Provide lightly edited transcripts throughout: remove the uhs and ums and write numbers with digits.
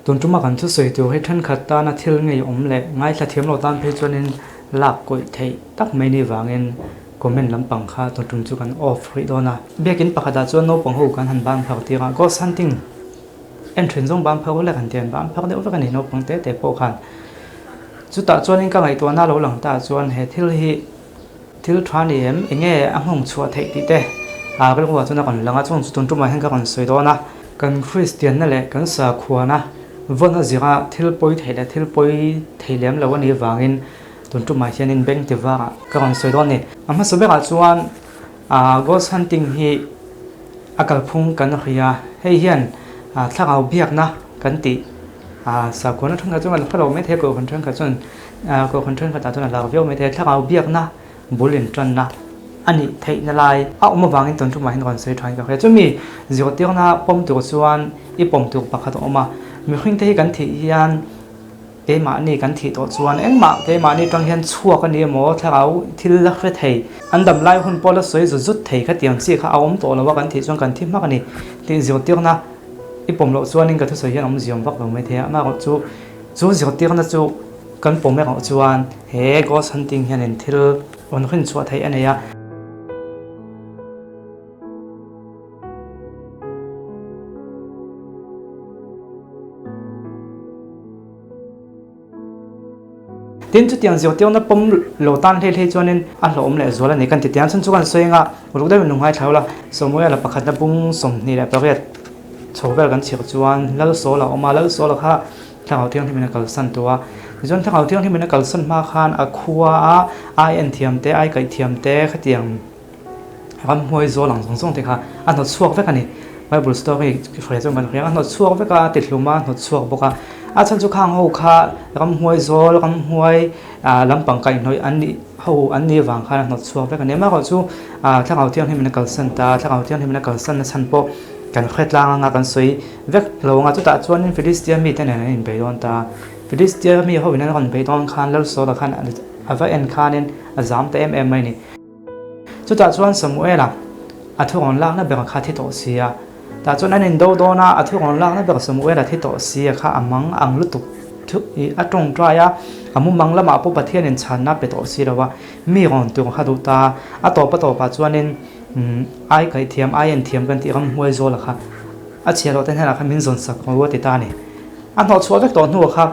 Tun tuma kan thusawi tur hi thenkhat tana thil ngei awm leh ngaithla thiam lo tan phei chuanin lak kawih theih tak mai ni vangin comment lampang kha tun tum chu kan off rih dawn a. Biakin pakhatah chuan naupang ho kan han ban phak tir a, ghost hunting en thin zawng ban phak vek an ti a, an ban phak deuh vek a ni naupang te te pawh khan. Chutah chuanin ka ngaihtuahna lo lang ta chuan he thil hi Thil tha ni em? Enge a nghawng chhuah theih tih te a rilruah chuan a rawn lang a, chuan chu tun tumah hian ka rawn sawi dawn a. Kan Kristianna leh kan sakhuana vawn a zira thil pawi theih leh thil pawi thei lem lo a nih vangin tun tumah hianin bank ti varah ka rawn sawi dawn a ni. A hmasa berah chuan ghost hunting hi a kalphung kan hria, hei hian thlarau biakna kan tih sakhuana thenkhat chuan a la hre lo maithei a, kohhran thenkhat chuan Kohhran thenkhatah chuan a lar viau mai thei a, thlarau biakna bul intanna a nih theihna lai a awm avangin tun tumah hian rawn sawi thain ka hria. Chumi zirtirna pawm tur chuan i pawm tur pakhat a awm a, mihringte hi kan thih hian keimahni kan thih tawh chuan engmah keimahni atang hian chhuak a ni emaw thlarau thil la hre thei, an dam lai hun pawh la sawi zut zut thei kha tiang chi kha a awm tawh lo a, kan thih chuan kan thi hmak a ni tih zirtirna i pawm loh chuanin ka thusawi hian awmzia awm vak lo mai thei a, amaherawhchu Chu zirtirna chu kan pawm erawh chuan he ghost hunting hianin thil rawn rinchhuah theih a nei a. Tin, chutiang zirtirna pawm lo tan hlei hlei chuanin a hlawhawm leh zual a ni kan ti tiang. Chhan chu kan sawi anga uluk deuhin lu ngaithla ula, Samuela pakhatna bung 28. Chho vel kan chhir chuan Lalsawl a awm a, Lalsawl kha Thlarau Thianghlimin a kalsan tawh a. Tichuan Thlarau Thianghlimin a kalsan hma khan a khua a ai en thiam te, ai kaih thiam te khatiang ramhuai zawl ang zawng zawng te kha a hnawt chhuak vek a ni. Bible story hre chuan kan hria ang, a hnawt chhuak vek a, a tihlum a, a hnawt chhuak bawk a. A chhan chu khang ho kha ramhuai zawl, ramhuai lampang kaihhnawih an nih ho an nih vang khan a hnawt chhuak vek a ni. Amaherawhchu Thlarau Thianghlimin a kalsan ta a, Thlarau Thianghlimin a kalsan na chhan pawh Kan hre tlang anga kan sawi vek lo anga chutah chuanin Filistia mite nen an inbei dawn ta. Filistia mi ho in an rawn bei dawn khan Lalsawla khan a va en khanin a zam ta em em mai ni. Chutah chuan Samuela a thu rawn lakna ber kha thi tawh si a. Tah chuan an indo dawn a, a thu rawn lakna ber Samuela thi tawh si a kha a mang ang lutuk thu i a tawngtai a, a mumang lamah pawh Pathianin chhanna pe tawh si lo a, mi rawn tur kha duh ta. A tawp a tawpah chuanin Umm, ai kaih thiam, ai en thiam kan tih ramhuai zawla kha a chhiah loh te hnenah khan min zawn sak ru a ti ta a ni. A hnawh chhuah vek tawh hnuah kha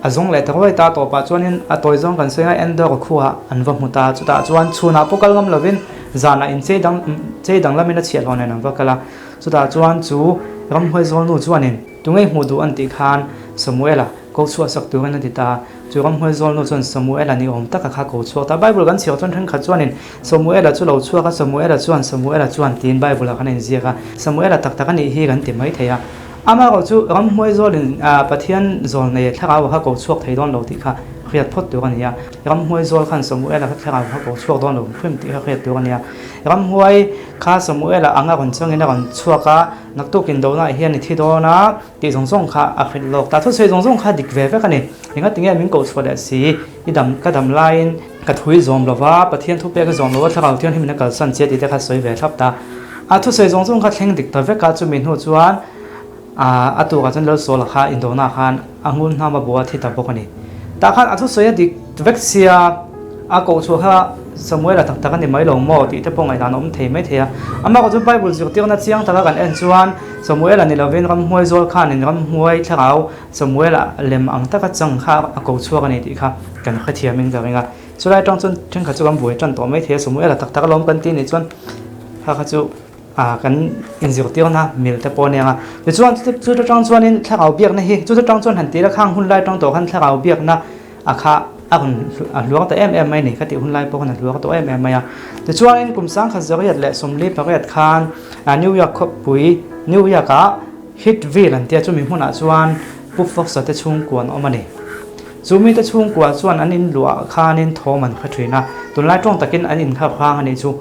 a zawng leh ta ruai ta tawpah chuanin a tawi zawng kan sawi a, Endor khuaah an va hmu ta. Chutah chuan chhunah pawh kal ngam lovin zanah in chei dang chei dang lamin a chhiah hlawh nen an va kal a. Chutah chuan chu ramhuai zawl nu chuanin tungei hmuh duh an tih khan Samuela ko chhuah sak turin a ti ta. Chu ramhuai zawl nu chuan Samuela ni awm taka kha ko chhuak ta. Bible kan chhiar chuan thenkhat chuanin Samuela chu lo chhuak a, Samuela chuan, Samuela chuan tiin Bible-ah khan a inziak a. Samuela tak tak a nih hi kan ti mai thei a. Amaherawh chu ramhuai zawlin Pathian zawl nei thlarau kha ko chhuak thei dawn lo tih kha hriat phawt tur a ni a. Ramhuai zawl khan Samuela kha thlarau kha ko chhuak dawn lo hrim tih kha hriat tur a ni a. Ramhuai kha Samuela anga rawn changin a rawn chhuak a, naktukin donaah hian i thi dawn a. Tih zawng zawng kha a hrilh lawk ta. Thusawi zawng zawng kha dik ve vek a ni. Enga tinge min koh chhuah leh si? I dam, ka dam laiin ka thui zawm lo va, Pathian thu pek a zawm lo a, Thlarau Thianghlim in a kalsan che tih te kha sawi ve thlap ta. A thusawi zawng zawng kha thleng dik ta vek a, chumi hnu chuan a tukah chuan Lalsawla kha indawhnaah khan a ngun hnam a bua a thi ta bawk a ni. Tah khan a thusawi a dik vek sia, a koh chhuah kha Samuela tak tak a ni mai lo maw tih te pawh ngaihdan a awm thei mai thei a. Amah chu Bible zirtirna chiang taka kan en chuan Samuela ni lovin ramhmuai zawl khanin ramhmuai thlarau Samuela lem ang taka chang kha a ko chhuak a ni tih kha kan hrethiamin ka ring a. Chulai atang chuan thenkhat chu kan buai tan tawh mai thei a, Samuela tak tak alawm kan ti nih chuan kha kha chu kan inzirtirna mil te pawh a nia. Tichuan chu atang chuanin thlarau biakna hi chu atang chuan han tih la khang hun lai atang tawh khan thlarau biakna a kha a rawn a hluang ta em em mai a ni ka tih hun lai pawh khan a hluang tawh em em mai a. Tichuanin kum 1948 khan New York khawpui New York ah Hitville an tia chumi hmunah chuan Pu Fox-a te chhungkua an awm a ni. Chu mite chhungkua chuan an inluah khanin thawm an hre thin a, tunlai tawng takin an inkha hrang a nih chu.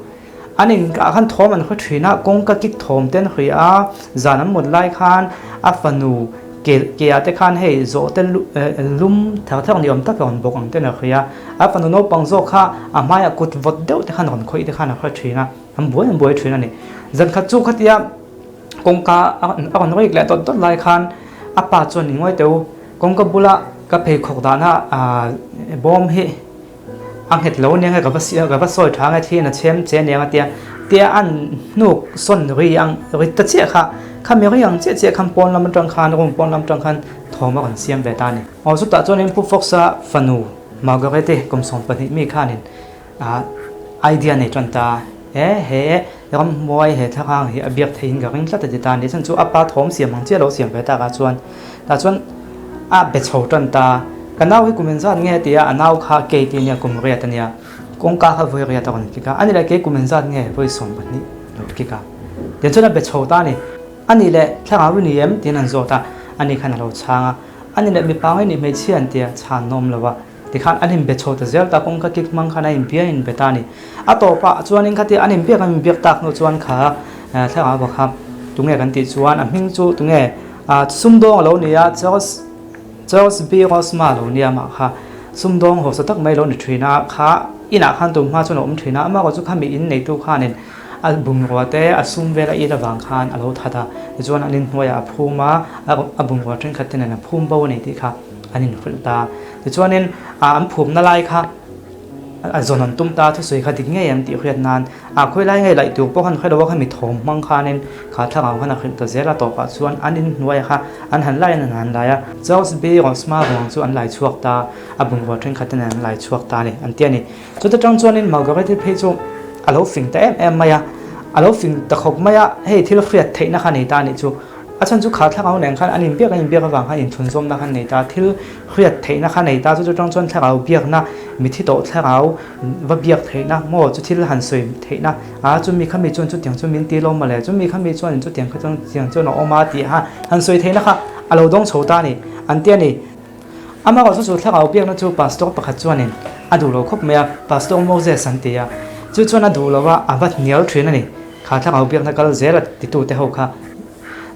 An inkah khan thawm an hre thin a, kawngka kik thawm te an hria a, zan an mut lai khan a fanu ke ke ah te khan hei zawh te lum thar thar ni awm tak a rawn bawk ang ten a hria a, a fanu naupang zawk kha a hmaiah kut vawt deuh te khan rawn khawih te khan a hre thin a, an buai an buai thin a ni. Zan khat chu khatia kawngka a rawn rik leh dawt dawt lai khan. A pa chuan i ngawi teh u, kawngka bula ka pheikhawk dahna bawm hi a nghet lo aniang e, ka va ka va sawi tha ange thliin a chhem che aniang a tia, tia an hnuk sawn ri ang ri ta chiah kha, khami ri ang chiah chiah khan pawn lam atang khan room pawn lam atang khan thawm a rawn siam ve ta a ni. Aw chutah chuanin Pu Fox-a fanu Margaret-i kum 12 mi khanin A idea nei tan ta e, he ramhmuai he thlarang hi a biak theihin ka ring tlat a ti ta a ni. Chhan chu a pa thawm siam ang chiah lo siam ve tak ah chuan tah chuan a be chho tan ta. Ka nau hi kum engzat nge a ti a, a nau kha kei ti ania kum riat a nia, kawngka kha vawi riat a rawn kik a, ani leh kei kum engzat nge vawi 12 lo kik a. Tiang chuan a be chho ta a ni. Ani leh thlarau i ni em? tiin an zawt a, ani khan a lo chhang a, ani leh mipa nge nih hmeichhia an ti a, chhan na awm lo a. Tikhan an inbe chho ta zel ta, kawngka kik hmang khan a inbia a inbe ta a ni. A tawpah chuanin khatia an inbiak an inbiak tak hnu chuan kha thlarau bawk kha tunge kan tih chuan a hming chu tunge sumdawng a lo ni a, Charles Charles B Rosma a lo ni a amah kha sumdawng hausa tak mai a lo ni thin a, kha inah khan tum hma chuan a awm thin a, amah erawh chu khami in neitu khanin a bungrua te a sum vel a it avang khan a lo that a, tichuan an inhnuaiah a phum a, a bungrua thenkhat te nen a phum bo a ni tih kha an inhrilh ta. Tichuanin an phumna lai kha a zawn an tum ta, thusawi kha dik ngei an tih hriat nan a khawi lai ngei laih tur pawh khan hre lo a, khami thawm hmang khanin kha thlarau khan a hrilh ta zel a, tawpah chuan an inhnuai kha an han laiin an han lai a, Charles B. Rosma ruang chu an lai chhuak ta, a bungrua thenkhat te nen an lai chhuak ta a ni an ti a ni. Chuta tang chuanin Margaret-i phei chu a lo fing ta em em mai a, a lo fing ta khawp mai a, hei thil hriat theihna kha nei ta a nih chu. A chhan chu kha thlarau nen khan an inbiak an inbiak avang khan inchhunzawmna khan nei ta, thil hriat theihna kha nei ta, chu chu tang chuan thlarau biakna, mithi tawh thlarau va biak theihna maw chu thil han sawi theihna a, chumi khami chuan chutiang chu min ti lawm mawle, chumi khami chuan chutiang kha chuan chutiang chuan a awm a tih kha han sawi theihna kha a lo dawng chho ta a ni an ti a ni. Amaherawh chu chu thlarau biakna chu pastor pakhat chuanin a duh lo khawp mai a, Pastor Moses an ti a, chu chuan a duh lo a, a va hnial thin a ni. Kha thlarau biakna kal zel a titute ho kha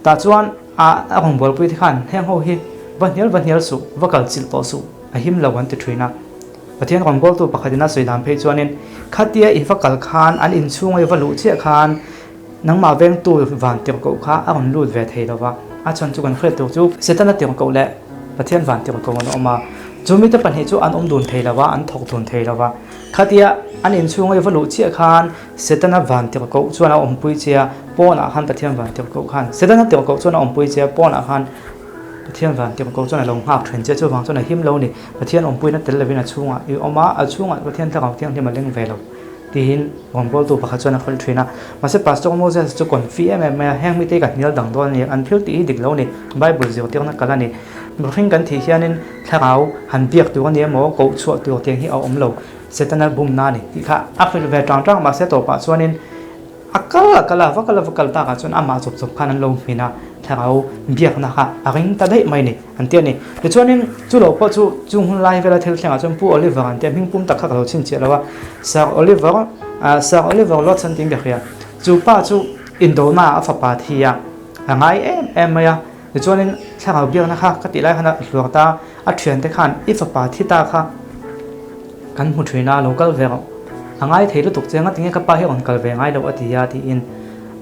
tah chuan a a rawn bualpui te khan heng ho hi va hnial va hnial suh, va kal chilh tawh suh, a him lo an ti thin a. Pathian rawn bawltu pakhatin a sawi dan phei chuanin khatia i va kal khan an inchhunga i va luh chiah khan nangmah vengtu van tirhkoh kha a rawn lut ve thei lo va, a chhan chu kan hriat tur chu Setana tirhkoh leh Pathian van tirhkoh an awm a, chu mite pahnih chu an awm dun thei lo va, an thawk dun thei lo va. Khatia an inchhunga i va luh chiah khan Setana van tirhkoh chuan a awmpui che a, pawnah khan Pathian van tirhkoh khan Setana tirhkoh chuan a awmpui che a, pawnah khan Pathian van tirhkoh chuan a lo nghak thin che a, chuvang chuan a him lo a ni. Pathian awmpuina tel lovin a chhungah i awm a, a chhungah Pathian thlarau thianghlim a leng ve lo tiin rawngbawltu pakhat chuan a hrilh thin a. Mahse Pastor Moses chu confi em em mai a, heng mite hi ka hnial dang dawn a ni, an thil tih hi dik lo a ni, Bible zirtirna kal a ni. Mihring kan thih hianin thlarau han biak tur a ni emaw, koh chhuah tur tiang hi a awm lo. Setana bumna a ni tih kha a hrilh ve tang tang mahse tawpah chuanin a kal a kal a, va kal a va kal takah chuan amah chawp chawp khan an lo hmin a, thlarau biakna kha a ring ta daih mai a ni an ti a ni. Tichuanin chu lo pawh chu chung hun lai vela thil thlengah chuan Pu Oliver an ti a, hming pum tak kha ka lo chhinchhiah lo a, Sir Oliver Sir Oliver Lodge an tih ka hria, chu pa chu indona ah a fapa thi a, a ngai em em mai a, tichuanin thlarau biakna kha ka tih lai khan a hluar ta a. A thiante khan i fapa thi ta kha kan hmu thin a, lo kal ve rawh. A ngai thei lutuk che, ngatinge ka pa hi rawn kal ve ngai loh a ti a tiin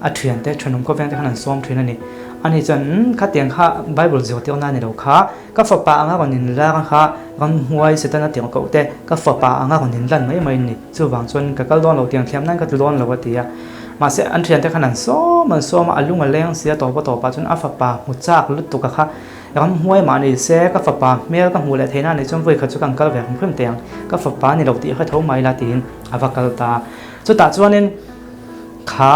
a thiante thenawm khawveng te khan an sawm thin a ni. Ani chuan umm khatiang kha Bible zirtirna a ni lo kha, ka fapa anga rawn inlar kha ramhuai Setana tirh koh te ka fapa anga rawn inlan mai mai a ni, chuvang chuan ka kal dawn lo tiang thiam nan ka tlu dawn lo a ti a. Mahse an thiante khan an sawm an sawm a, a lung a leng si a tawpa tawpah chuan a fapa hmu chak lutuk a kha Ramhuai mah ni se, ka fapa hmel ka hmuh leh theihna a nih chuan vawi khat chu kan kal ve hrim hrim teh ang, ka fapa ni lo tih hre tho mai la tiin a va kal ta. Chutah chuanin kha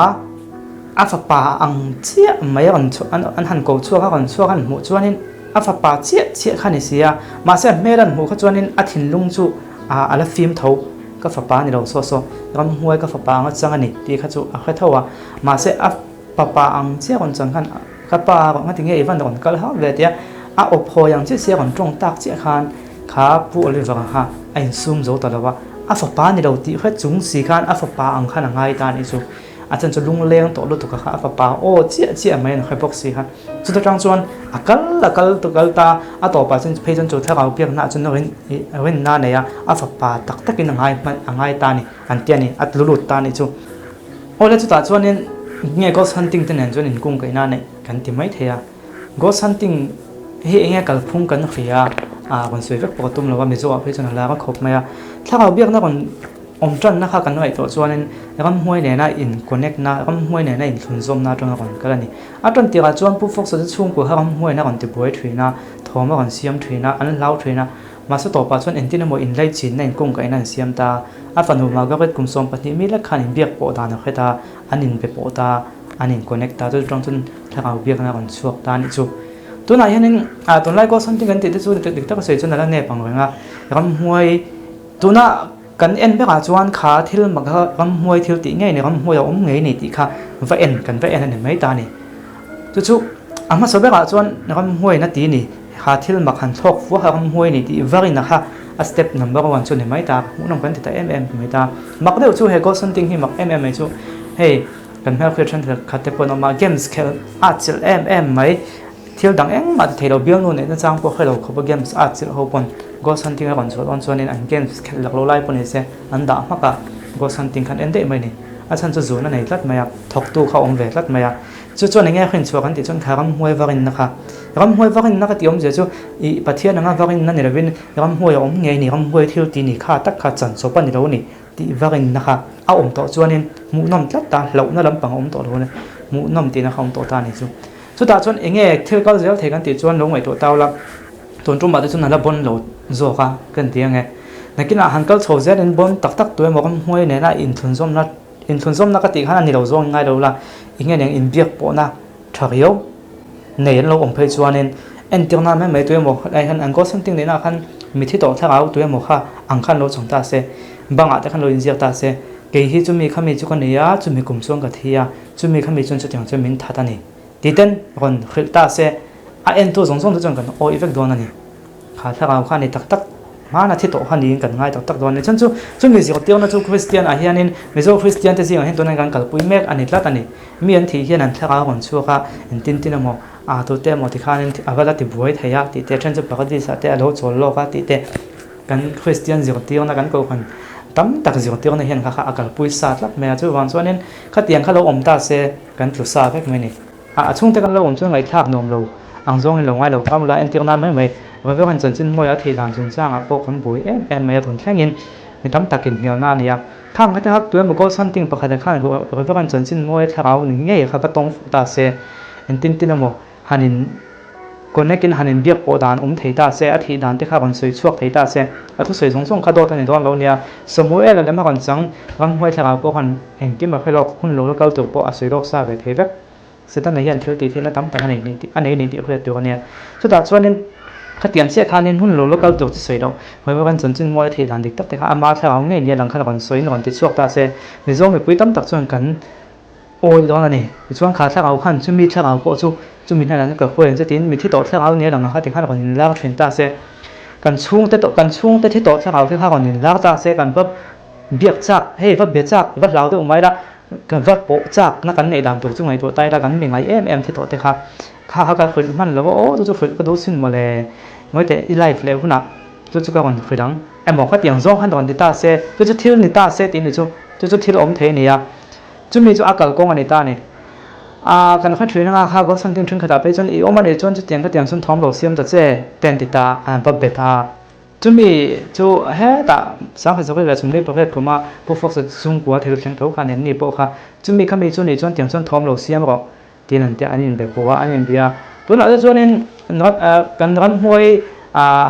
a fapa ang chiah mai a rawn chhuah, an han ko chhuak a rawn chhuak an hmuh chuanin a fapa chiah chiah kha a ni si a, mahse a hmel an hmuh kha chuanin a thinlung chu a la fim tho, ka fapa ni lo saw saw, ramhuai ka fapa anga chang a ni tih kha chu a hre tho a, mahse a Papa ang chiah rawn chuan khan ka pa rawn ngati nge i van rawn kal hauh ve tia a awp hawi ang chiah sia rawn tawng tak chiah khan kha Pu Oliver kha a insum zo ta lo a, a fapa ni lo tih hret chung si khan a fapa ang khan a ngai ta a nih chu. A chan chu lungleng tawh lutuk a kha a fapa aw chiah chiah mai an hre bawk si kha. Chuta tang chuan a kal a kal ta kal ta a tawpah chuan phei chuan chu thlarau biakna chuan rin rinna a nei a, a fapa tak takin a ngai hman a ngai ta a ni an ti a ni, a tlu lut ta a nih chu. Awle chutah chuanin nge ghost hunting te nen chuan inkung kaihna neih kan ti mai thei a. Ghost hunting Hei enge kalphung kan hria a, rawn sawi vek pawh ka tum lo a, Mizo ah phei chuan a lar a khawp mai a. Thlarau biakna rawn awm tanna kha kan ngaihtuah chuanin ramhnuai nena in connect na, ramhnuai nena inthlunzawmna atanga rawn kal a ni. A tan tirah chuan Pu Fox-a te chhungkua kha ramhnuaiin a rawn ti buai thin a, thawm a rawn siam thin a, an hlau thin a. Mahse tawpah chuan engtin emaw inlaichinna inkungkaihna an siam ta. A fanu Margaret kum 12 mi lek khan inbiak pawh dan a hret a, an inbe pawh ta, an in connect ta. Chu chutang chuan thlarau biakna a rawn chhuak ta a nih chu. Tunah hianin tunlai ghost hunting kan tih te chu dik taka sawi chuan a la nep ang reng a, ramhnuai tuna kan en berah chuan kha thil mak kha ramhnuai thil tih ngei a ni, ramhnuai a awm ngei a ni tih kha va en kan va en a ni mai ta a ni. Chu chu a hmasa berah chuan ramhnuai na ti ni, kha thil mak han thlawk fuah kha ramhnuai a ni tih varin a kha a step number one chu a ni mai ta, hmuhnawm kan ti ta em em mai ta. Mak deuh chu he ghost hunting hi mak em em mai chu hei Kan hmelhriat thenkhat khat te pawh an awm a, games khelh a atchilh em em mai. Thil dang engmah ti thei lo, bialnu neihna chang pawh hre lo khawp a games a atchilh ho pawn ghost hunting a rawn chhuah dawn chuanin an games khelh lak lo lai pawh ni se an dah hmak a, ghost hunting khan en daih mai ni. A chhan chu zun a nei tlat mai a, thawktu kha a awm ve tlat mai a. Chu chuan enge hrin chhuah kan tih chuan kha ramhnuai varinna kha, ramhnuai varinna ka tih awmzia chu ih Pathian anga varinna ni lovin ramhnuai a awm ngei ni, ramhnuai thil ti ni kha tak kha chan chawp a ni lo ni. Tih varinna kha a awm tawh chuanin hmuhnawm tlat ta, hlauhna lampang a awm tawh lo a ni. Hmuhnawm tihna kha a awm tawh ta a ni chu. Chutah chuan eng nge thil kal zel thei kan tih chuan lo ngaihtuah tau la, tun tumah te chuan a la bawn lo zawk a kan ti ange. Nakinah han kal chho zelin bawn tak tak tu emaw ramhnuai nena inthlunzawmna, inthlunzawmna ka tih khan a ni lo zawng ngai lo la, eng nge nen inbiak pawhna tha riau nei an lo awm phei chuanin entir nan mai mai tu emaw helai hian an ghost hunting neihna ah khan mithi tawh thlarau tu emaw kha ang khan lo chawng ta se, bangah te khan lo inziak ta se, kei hi chumi khami chu ka nei a, chumi kum chuan ka thi a, chumi khami chuan chutiang chuan min that a ni tih ten rawn hrilh ta se, a entu zawng zawng te chuan kan awih vek dawn a ni. Kha thlarau kha a ni tak tak hmana thi tawh kha niin kan ngai tak tak dawn a ni. Chuan chu chumi zirtirna chu Kristian ah hianin Mizo Kristian te zingah hian tunah hian kan kalpui mek a ni tlat a ni. Mi an thih hian an thlarau rawn chhuak a, engtin tin emaw aa tute emaw tikhanin a va la ti buai thei a tih te, then chu Paradis ah te a lo chawl lawk a tih te kan Kristian zirtirna kan kohhran tam tak zirtirna hian kha kha a kalpui sa tlat mai a. Chuvang chuanin khatiang kha lo awm ta se kan tlu sa vek mai a ni. A chhungte kan lo awm chuan ngaihthlak nuam lo ang zawngin lo ngai lo kha mula entir nan mai mai Reverend chanchin hmuaia a theih dan chungchangah pawh kan buai em em mai a tun thlengin mi tam takin hnialna a ni a. Khang kha te hak tuemaw ghost hunting pakhat khan Reverend chanchin hmuaia thlarau ni ngei kha va tawng fuh ta se engtin tin emaw han in connect in han inbiak pawh dan awm thei ta se a thih dan te kha rawn sawi chhuak thei ta se a thusawi zawng zawng kha dawt a ni dawn lo nia. Samuel-a lem a rawn chang ramhnuai thlarau pawh khan Engkim a hre lawk, hun lo la kal tur pawh a sawi lawk sa ve thei vek. Setana hian thil tih theihna tam tak a nei ni tih a nei ni tih hriat tur a nia. Chutah chuanin khatiang chiah khanin hun lo la kal tur chu sawi loh. Hawivakan chanchin mual a theih dan dik tak te kha ama thlarau ngei nia lang khan rawn sawiin rawn ti chhuak ta se, Mizo mipui tam tak chuan kan awi dawn a ni. Tichuan kha thlarau khan chumi thlarau pawh chu chumi hnenah chuan ka hruai ang che tiin mi thi tawh thlarau nia lang ang kha tikhan rawn inlar thin ta se, kan chhungte tawh kan chhungte thi tawh thlarau te kha rawn inlar ta se kan va Biak chak, hei va be chak, va hlau deuh mai la, ka va pawh chak na kan neih dan tur chu ngaihtuah ta ila kan mi ngai em em thi tawh te kha, kha kha ka hrilh hman lo a aw chu chu hrilh ka duh sin mawle, ngawi teh i live leh hunah chu chu ka rawn hrilh ang emaw ka tiang zawng khan rawn ti ta se, chu chu thil ni ta se tih ni chu, chu chu thil awm thei a ni a, chumi chu a kalkawng a ni ta a ni. A kan hre thin anga kha Ghost Hunting thenkhatah phei chuan i awm a nih chuan chutiang ka tiang chuan thawm lo siam ta che te an ti ta a, an va be ta. Chumi chu hetah Sangha Zawri leh Chumlei pariat khuma Pu Fox-a chhungkua thil thleng tho khan enni pawh kha chumi khami chu nih chuan tiang chuan thawm lo siam rawh tiin an tia an inbe pawh a, an inbia a. Tunah te chuanin kan ramhnuai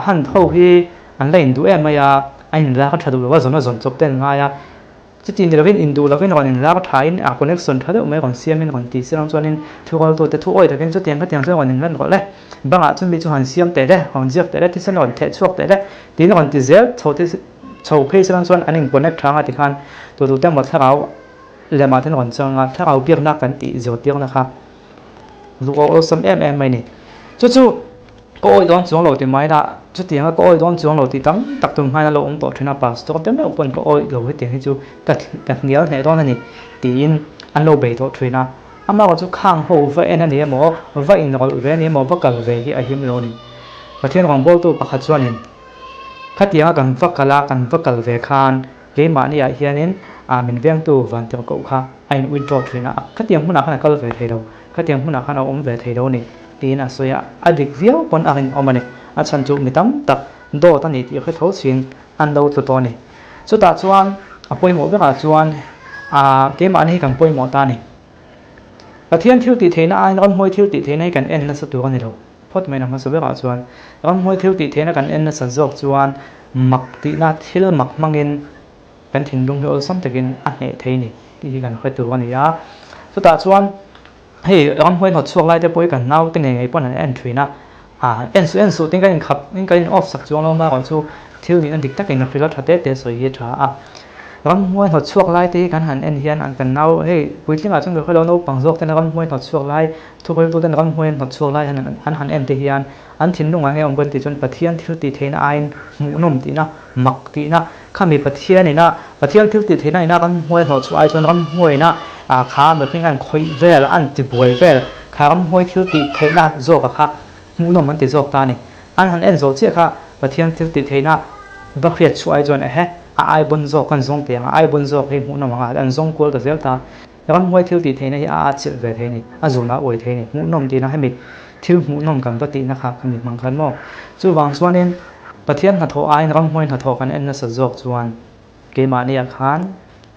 hunt ho hi an la induh em mai a, an inlak a tha duh lo a, zawn a zawn chawp te an ngai a. Chuti ni lovin induh lovin rawn inlar thain a connection tha deuh mai rawn siamin rawn ti se lang chuanin thurualtute thu awi takin chutiang khatiang chuan rawn inlan rawh le, bangah chuan mi chu han siam teh le, rawn ziak teh le, thisen rawn theh chhuak teh le tiin rawn ti zel chho te chho phei se lang chuan an in connect tha anga tikhan tutute emaw thlarau lemah ten rawn chang a, thlarau biakna kan tih zirtirna kha luh awlsam em em mai ni. Chu chu. Ka awi dawn chuang lo ti mai la, chutianga ka awi dawn chuang lo tih tam tak tum hmain a lo awm tawh thin a, pastor te meuh pawhin ka awi lo hetiang hi chu ka ka hnial hneh dawn a ni tiin an lo bei tawh thin a, amaherawh chu khang ho va en a ni emaw, va inrawlh ve a ni emaw, va kal ve hi a him lo a ni. Pathian rawngbawltu pakhat chuanin khatianga kan va kal a, kan va kal ve khan keimahniah hianin ah min vengtu vantirhkoh kha a in withdraw thin a, khatiang hmunah khan a kal ve thei lo, khatiang hmunah khan a awm ve thei lo a ni. tiin a sawi a, a dik viau pawn a rinawm a ni. A chhan chu mi tam tak dawt a ni tih hre tho siin an lo tlu tawh a ni. Chutah chuan a pawimawh berah chuan ah keimahni hi kan pawimawh ta a ni. Pathian thil tih theihna aiin ramhuai thil tih theihna hi kan en nasa tur a ni lo. Phawt mai na hmasa berah chuan ramhuai thil tih theihna kan en nasa zawk chuan mak tihna thil mak hmangin kan thinlung hi awlsam takin a hneh thei ni tih hi kan hre tur a ni a. Chutah chuan hei ramhuai hnawt chhuak lai te pawh hi kan naute ngei ngei pawn an en thin a, ah en suh en suh tiin kan inkhap in kan in off sak chuang lo marawh chu thil nihna dik takin a hrilh a tha te te sawi hi a tha a. Ramhuai hnawt chhuak lai te hi kan han en hian an kan nau hei puitlingah chuan ka hre lo naupang zawk ten ramhuai hnawt chhuak lai thuhriltu ten ramhuai an hnawt chhuak lai an han en te hian an thinlungah nge awm kan tih chuan Pathian thil tih theihna aiin hmuhnawm tihna mak tihna Khami Pathian ina Pathian thil tih theihna ina ramhuai hnawh chhuah ai chuan ramhuai ina kha mihring an khawih vel, an ti buai vel, kha ramhuai thil tih theihna zawka kha hmuhnawm an ti zawk ta a ni. An han en zawh chiah kha Pathian thil tih theihna va hriat chhuah ai chuan ehe a ai bawn zawk an zawng teh ang a, ai bawn zawk hi hmuhnawm ang a, an zawng kual ta zel ta. Ramhuai thil tih theihna hi a atchilh ve thei a ni, a zun a uai thei a ni. Hmuhnawm tihna hemi thil hmuhnawm kan va tihna kha kan inhmang khan maw? Chuvang chuanin Pathian hnathawh aiin ramhuai hnathawh kan en nasa zawk chuan keimahniah khan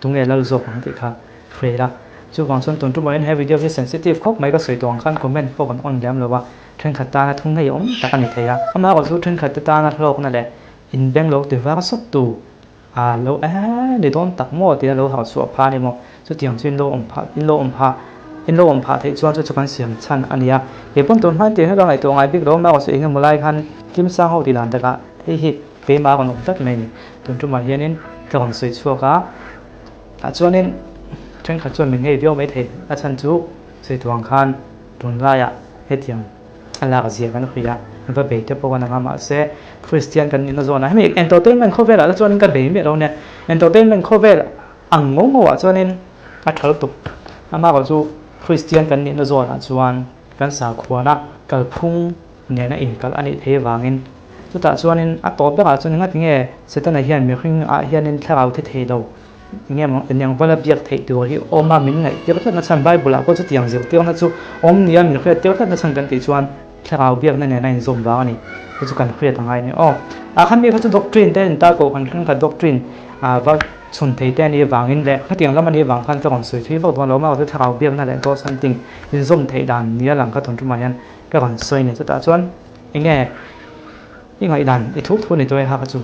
tunge lal zawk ang tih kha hre ila. Chuvang chuan tun tumah hian he video hi sensitive khawp mai ka sawi tawh ang khan comment pawh kan on lem lo a, thenkhat tana thu ngeiawm tak a ni thei a. Amaherawhchu thenkhat te tana hlawkna leh inbeng lo ti var sawttu A lo eh ni dawn tak maw tia lo harh chhuah phah a ni maw? Chutiang chu in lo awm phah, in lo awm phah, in lo awm phah theih chuan chu chu kan siam chhan a ni a. Kei pawn tun hmain tiang hi ka ngaihtuah ngai bik lo a, mahse eng emaw lai khan Kimsang ho tih dan takah hei hi keimah a rawn awm tlat mai a ni. Tun tumah hianin ka rawn sawi chhuak a, tah chuanin thenkhat chuan min ngei viau maithei a chhan chu sawi tur ang khan tunlaiah hetiang A lak zia kan hria, va bei te pawh kan ang a, mahse Kristian kan nihna zawnah hemi entertainment khawvelah te chuanin ka bei miah lo nia, entertainment khawvel ang ngo ngo ah chuanin a tha lutuk, amaherawh chu Kristian kan nihna zawnah chuan kan sakhuana kalphung nena inkalh a nih theih avangin chutah chuanin a tawp berah chuan engati nge Setana hian mihring ah hianin thlarau thi thei lo Enge maw eng vala biak theih tur hi awm a min ngaihtir tlat na chhan Bible ah pawh chutiang zirtirna chu awm nia min hriattir tlat na chhan kan tih chuan thlarau biakna nen a inzawm vang a ni chu chu kan hriat a ngai a ni aw. Ah khan mi kha chu doctrine te a ni ta koh kan thleng kha doctrine ah va chhun thei te a nih vangin leh khatiang lam a nih vang khan ka rawn sawi thui vak dawn lo a mahse thlarau biakna leh dawt something inzawm theih dan nia lang kha tun tumah hian ka rawn sawi a ni chutah chuan enge i ngaihdan i thu thu a ni tawh e kha kha chu.